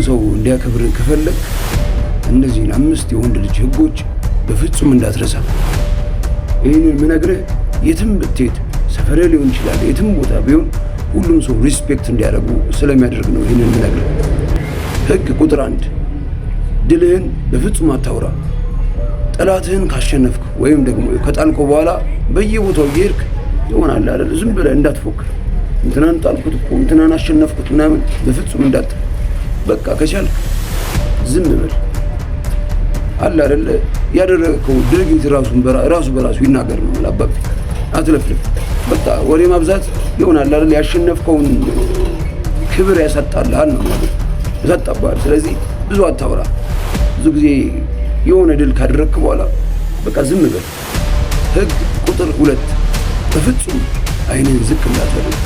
ሰው እንዲያከብር ከፈለግ እነዚህን አምስት የወንድ ልጅ ህጎች በፍጹም እንዳትረሳ። ይህንን ምነግርህ የትም ብትሄድ፣ ሰፈርህ ሊሆን ይችላል፣ የትም ቦታ ቢሆን ሁሉም ሰው respect እንዲያደርጉ ስለሚያደርግ ነው ይህንን ምነግርህ። ህግ ቁጥር 1፣ ድልህን በፍጹም አታውራ። ጠላትህን ካሸነፍክ ወይም ደግሞ ከጣልከው በኋላ በየቦታው እየሄድክ ይሆናል አይደል? ዝም ብለህ እንዳትፎክር። እንትናን ጣልኩት እኮ፣ እንትናን አሸነፍኩት ምናምን በፍጹም እንዳትል። በቃ ከቻልክ ዝም በል። አለ አይደለ? ያደረገው ድርጊት ራሱ በራሱ ይናገር ነው። አባቢ አትለፍልፍ። በቃ ወሬ ማብዛት ይሆናል አይደል? ያሸነፍከውን ክብር ያሳጣልሃል ነው ማለት፣ ያሳጣብሃል። ስለዚህ ብዙ አታውራ። ብዙ ጊዜ የሆነ ድል ካደረግክ በኋላ በቃ ዝም በል። ህግ ቁጥር 2፣ በፍጹም አይንህን ዝቅ እንዳታደርግ።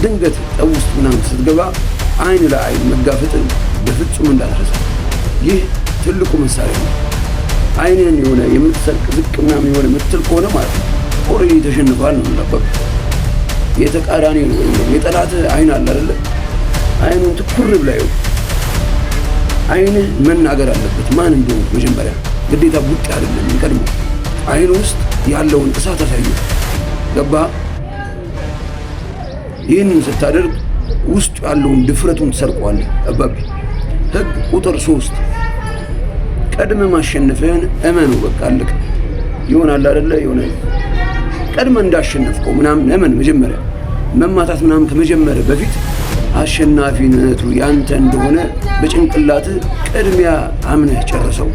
ድንገት ጠብ ውስጥ ምናምን ስትገባ አይን ለአይን መጋፈጥን በፍጹም እንዳትረሳ። ይህ ትልቁ መሳሪያ ነው። አይንህን የሆነ የምትሰርቅ፣ ዝቅ ምናምን የሆነ የምትል ከሆነ ማለት ነው already ተሸንፈሃል ነው የምልህ። የተቃራኒ ነው ወይም ደግሞ የጠላትህ አይን አለ አይደለ? አይኑን ትኩር ብለህ እየው። አይንህ መናገር አለበት ማን እንደሆንክ። መጀመሪያ ግዴታ ቡጢ አይደለም የሚቀድመው፣ አይን ውስጥ ያለውን እሳት አሳየው። ገባህ? ይህንን ስታደርግ ውስጡ ያለውን ድፍረቱን ትሰርቀዋለህ። አባቢ ህግ ቁጥር 3፣ ቀድመህ ማሸነፍህን እመኑ። በቃ አለቀ። ይሆናል አይደለ? የሆነ ቀድመህ እንዳሸነፍከው ምናምን እመን። መጀመሪያ መማታት ምናምን ከመጀመርህ በፊት አሸናፊነቱ ያንተ እንደሆነ በጭንቅላትህ ቅድሚያ አምነህ ጨርሰው።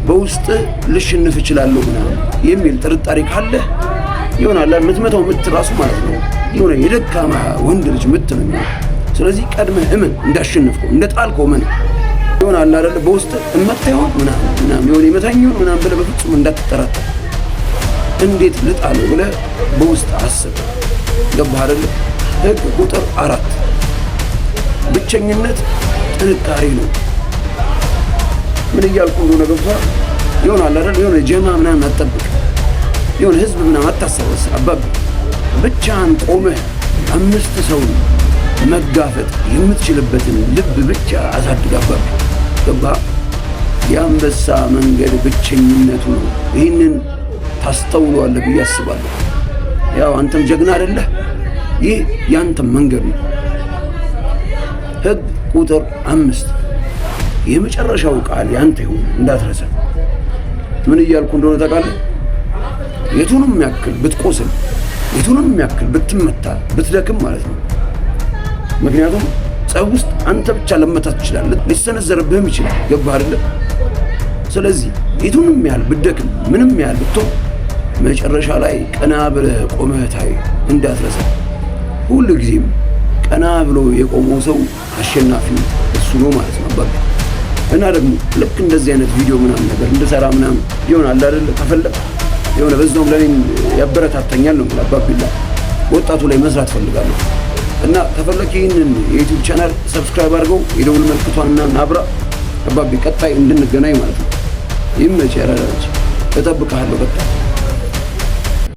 በውስጥ ልሸነፍ እችላለሁ ምናምን የሚል ጥርጣሬ ካለህ ይሆናል የምትመታው ምት ራሱ ማለት ነው የሆነ የደካማ ወንድ ልጅ ምት ነው የሚሆነው። ስለዚህ ቀድመህ እመን፣ እንዳሸነፍከው እንደጣልከው እመን። ይሆናል አይደለ? በውስጥ እመታ ይሆን ምናምን ምናምን የሆነ ይመታኝ ይሆን ምናምን ብለህ በፍጹም እንዳትጠራጠር። እንዴት ልጣለው ብለህ በውስጥ አስብ። ገባህ አይደለ? ህግ ቁጥር 4፣ ብቸኝነት ጥንካሬ ነው። ምን እያልኩ እንደሆነ ገብቶሃል? ይሆናል አይደል? የሆነ ጀማ ምናምን አትጠብቅ። የሆነ ህዝብ ምናምን አታሰበስብ። አባቢ ብቻህን ቆመህ አምስት ሰው መጋፈጥ የምትችልበትን ልብ ብቻ አሳድግ። አባቢ ገባህ? የአንበሳ መንገድ ብቸኝነቱ ነው። ይህንን ታስተውለዋለህ ብዬ አስባለሁ። ያው አንተም ጀግና አይደለህ? ይህ ያንተም መንገድ ነው። ህግ ቁጥር 5፣ የመጨረሻው ቃል ያንተ ይሁን፣ እንዳትረሳ። ምን እያልኩ እንደሆነ ታውቃለህ? የቱንም ያክል ብትቆስል፣ የቱንም ያክል ብትመታ፣ ብትደክም ማለት ነው። ምክንያቱም ጸብ ውስጥ አንተ ብቻ ለመታት ትችላለህ፣ ሊሰነዘርብህም ይችላል። ገባህ አይደለ? ስለዚህ የቱንም ያህል ብትደክም፣ ምንም ያህል ብትሆን መጨረሻ ላይ ቀና ብለህ ቆመህ ታይ፣ እንዳትረሳ። ሁል ጊዜም ቀና ብሎ የቆመው ሰው አሸናፊው እሱ ነው ማለት ነው አባቢ። እና ደግሞ ልክ እንደዚህ አይነት ቪዲዮ ምናምን ነገር እንድሰራ ምናምን ይሆናል አይደለ? ከፈለግ የሆነ በዛውም ለእኔም ያበረታታኛል ነው አባቢላ። ወጣቱ ላይ መስራት ፈልጋለሁ እና ከፈለክ ይህንን የ YouTube channel subscribe አድርገው፣ የደውል ምልክቷን ምናምን አብራ አባቢ፣ ቀጣይ እንድንገናኝ ማለት ነው። ይመችህ ያራዳች፣ እጠብቅሃለሁ ቀጣይ።